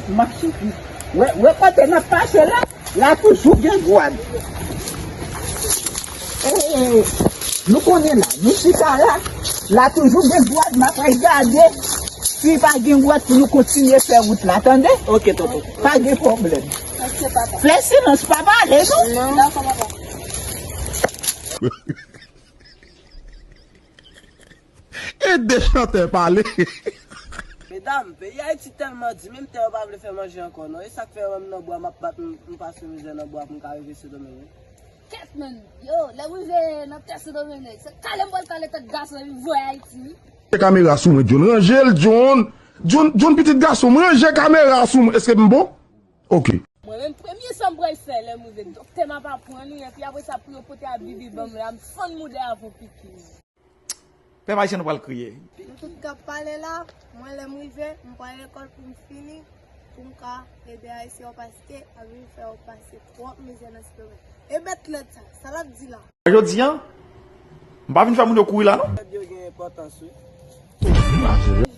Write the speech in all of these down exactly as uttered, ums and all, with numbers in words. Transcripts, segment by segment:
M ap swiv. Wè, wè kote n ap pase la, la toujou gen gwad. Eh, nou konnen la, nou chita la, la toujou gen gwad, n ap regade. Si pa gen gwad pou nou kontinye fè wout la, tande? Ok, tonton. Pa gen pwoblèm. Ok, papa. Fè silans, pa pale, non? Non. Dakò, papa. E de chantè pale. Medam, peyi Ayiti tèlman di, menm tè yo pa vle fè manje ankò, non. E sa k fè menm nan bwa, m ap bat, m, m pase mizè nan bwa pou m ka rive Sendomeng, wi. Kèt, menn. Yo, lè m rive nan tè Sendomeng, se kale m pral kale tèt gason epi voye Ayiti, wi. Kamera sou mwen, John. Ranje l, John. John, John, pitit gason m, ranje kamera sou mwen. Èske m bon? Ok. Mwen menm, premye sa m pral fè lè m rive, doktè m ap aprann wi, epi apre sa pou yo pote abibi ban m la, m fann mouda avan piki. Pèp ayisyen nou pral kriye. Nou tout k ap pale la, mwen lè m rive, m pral lekòl pou m fini, pou m ka ede ayisyen yo paske abibi fè yo pase twòp mizè nan Sendomeng. E bèt lèd sa, sa l ap di la? Jodi a, m pa vin fè moun yo kouri la non. Lèd yo gen enpòtans wi.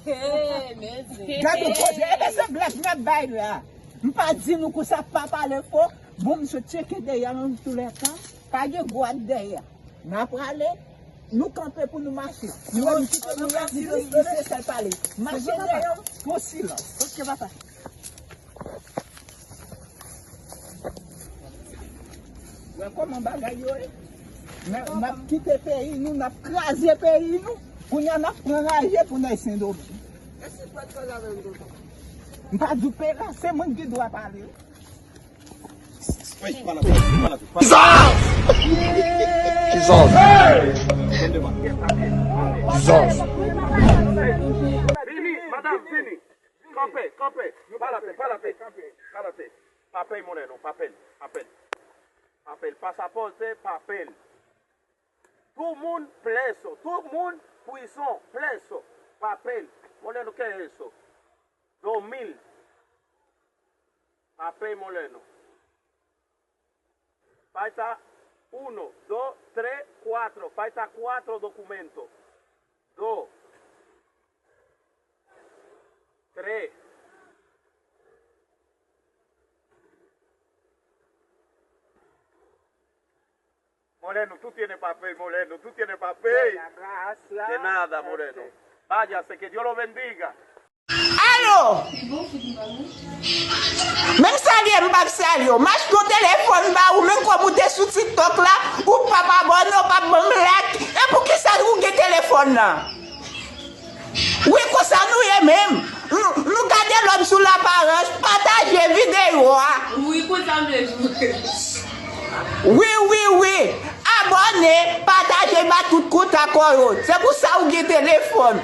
Hey, mezi. Gade koze, e se blèf n ap bay la. M pa di nou konsa, pa pale fò. Bon, m sot tcheke dèyè an toulèka. Pa gen gwad dèyè. N a prale, nou kanpe pou nou mache. Nou menm kite nou la, nou se sèl pale. Mache dèyè, fò silans. Ok, papa. Wè kòman bagay yo ye? N ap, n ap kite peyi nou, n ap kraze peyi nou. Kounye a n ap pran raje pou n al Sendomeng. M pa di w pe la, se mwen ki dwa pale. Zòz! Zòz! Zòz! Vini, madanm, vini. Kanpe, kanpe. Pa l atè, pa l atè. Pa l atè. Pa pè l, monchè, non, pa pè l, pa pè l. Pa pè l. Pasapòte, pa pè l. Tout moun preso, tout moun prison, preso. Pa pè l. Monchè, non, ke eso? Dos mil. Pa pè l, monchè, non. Falta uno, dos, tres, cuatro. Falta cuatro documentos. Dos. Tres. Moreno, tú tienes papel, Moreno, tú tienes papel. De nada, Moreno. Váyase, que Dios lo bendiga. Alo! Menm salye m p ap salye w. M achte yon telefòn ba ou, menm kòm ou te sou TikTok la, ou p ap abòne, ou p ap ban m like. E poukisa ou gen telefòn nan? Wi, konsa nou ye menm. Nou, nou gade lòm sou laparans, pataje videyo a. Wi, konsa m vle jwe. Wi, wi, wi. Abòne, pataje ba tout kontak ou yo. Se pou sa ou gen telefòn.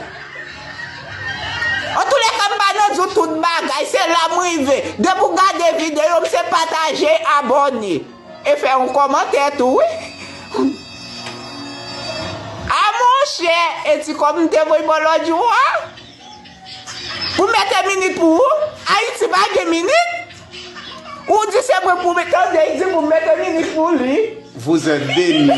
Antoulèka, m pa nan di w tout bagay, se la m rive. Depi w gade videyo m, se pataje, abòne. E fè yon kòmantè tou, wi. A monchè, e ti kòb m te voye bò lòt jou a? Pou mete minit pou ou? Ayiti pa gen minit? Ou di se mwen pou mete, tande, li di pou mete minit pou li. Vous êtes béni.